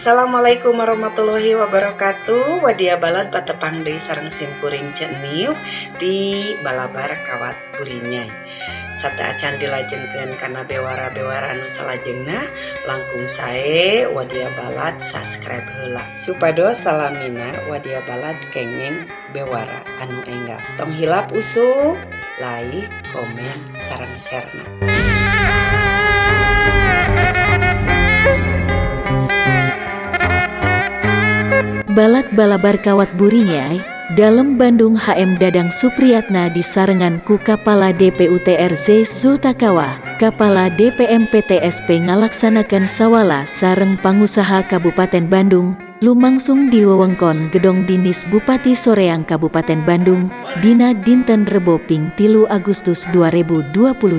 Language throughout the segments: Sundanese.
Assalamualaikum warahmatullahi wabarakatuh. Wadia balad, patepang deui sareng simkuring Ceu Niu di Balabar Kawat Burinyai. Sateuacan dilajengkeun kana bewara-bewara anu salajengna, langkung sae wadia balad subscribe heula supados salamina wadia balad kengeng bewara anu enggal. Tong hilap usup like, komen, sareng share-na. Balad Balabar Kawat Burinyai, Dalem Bandung HM Dadang Supriyatna disarengan ku Kapala DPUTRZ Zultakawa, Kapala DPMPTSP ngalaksanakan sawala sareng pangusaha Kabupaten Bandung, lumangsung di wewengkon Gedong Dinis Bupati Soreang Kabupaten Bandung, dina dinten Rebo ping 3 Agustus 2022.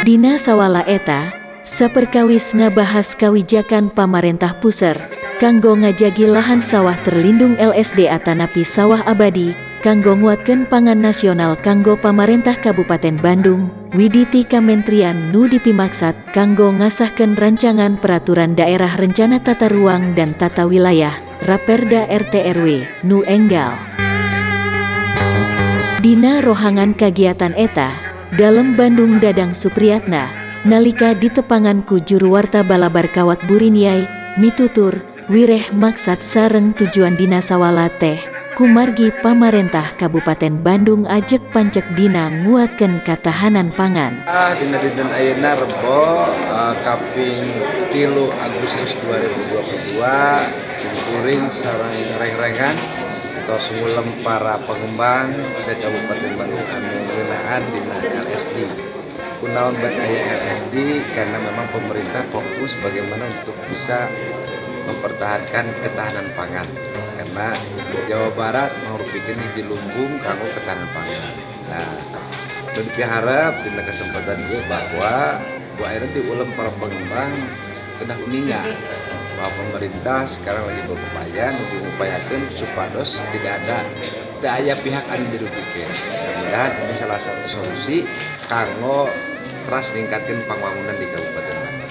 Dina sawala eta, saperkawis ngabahas kawijakan pamarentah puser, kanggo ngajagi lahan sawah terlindung LSD atanapi sawah abadi, kanggo nguatkeun pangan nasional kanggo pamarentah Kabupaten Bandung, widiti kamentrian nu dipimaksad kanggo ngasahkeun rancangan peraturan daerah rencana tata ruang dan tata wilayah, Raperda RTRW, nu enggal. Dina rohangan kagiatan eta, Dalem Bandung Dadang Supriyatna, nalika ditepangan ku juru warta Balabar Kawat Burinyai, mitutur, wireh maksad sareng tujuan dina sawala teh, kumargi pamarentah Kabupaten Bandung ajek pancek dina nguatkeun katahanan pangan. Dina dinten ayeuna Rebo kaping 3 Agustus 2022, simkuring sareng reng-rengan tos ngulem para pengembang se Kabupaten Bandung anu ngeunaan dina LSD. Kunaon bet aya LSD? Karena memang pemerintah fokus bagaimana untuk bisa mempertahankan ketahanan pangan. Karena Jawa Barat merupakan hiji lumbung kanggo ketahanan pangan. Nah, nu dipiharep dina kesempatan ieu bahwa bu akhirnya diulem para pengembang kedah uninga bahwa pemerintah sekarang lagi berupaya mengupayakan supados tidak ada daya pihak anu dirugikan. Mudah-mudahan ini salah satu solusi kanggo teras ningkatkan pembangunan di Kabupaten Bandung.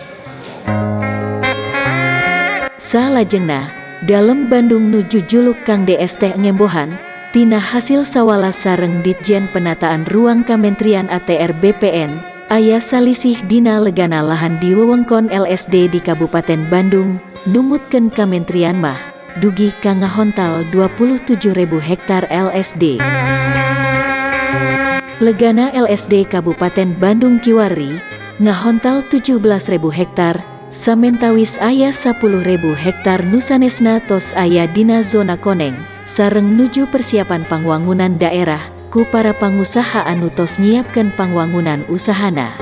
Salajengna, Dalem Bandung nuju juluk Kang DS teh ngembohan, tina hasil sawala sareng Ditjen Penataan Ruang Kamentrian ATR BPN, aya salisih dina legana lahan di wewengkon LSD di Kabupaten Bandung, numutkeun kamentrian mah, dugi ka ngahontal 27.000 hektar LSD. Legana LSD Kabupaten Bandung kiwari, ngahontal 17.000 hektar, samentawis aya 10.000 hektar nu sanesna tos aya dina zona koneng, sareng nuju persiapan pangwangunan daerah, ku para pangusaha anu tos nyiapkeun pangwangunan usahana.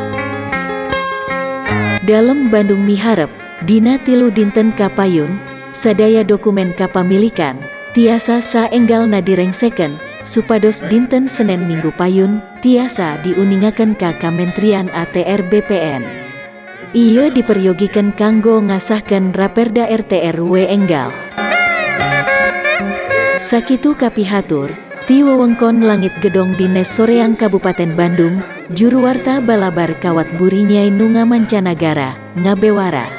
Dalem Bandung miharep, dina 3 dinten kapayun, sadaya dokumen kapamilikan, tiasa saenggalna direngseken, supados dinten Senen Minggu payun, tiasa diuningaken ka Kamentrian ATR BPN. Ieu diperyogikan kanggo ngasahkeun Raperda RTRW enggal. Sakitu kapihatur, ti wewengkon Langit Gedong Dines Soreang Kabupaten Bandung, juru warta Balabar Kawat Burinyai nu ngamancanagara, ngabewara.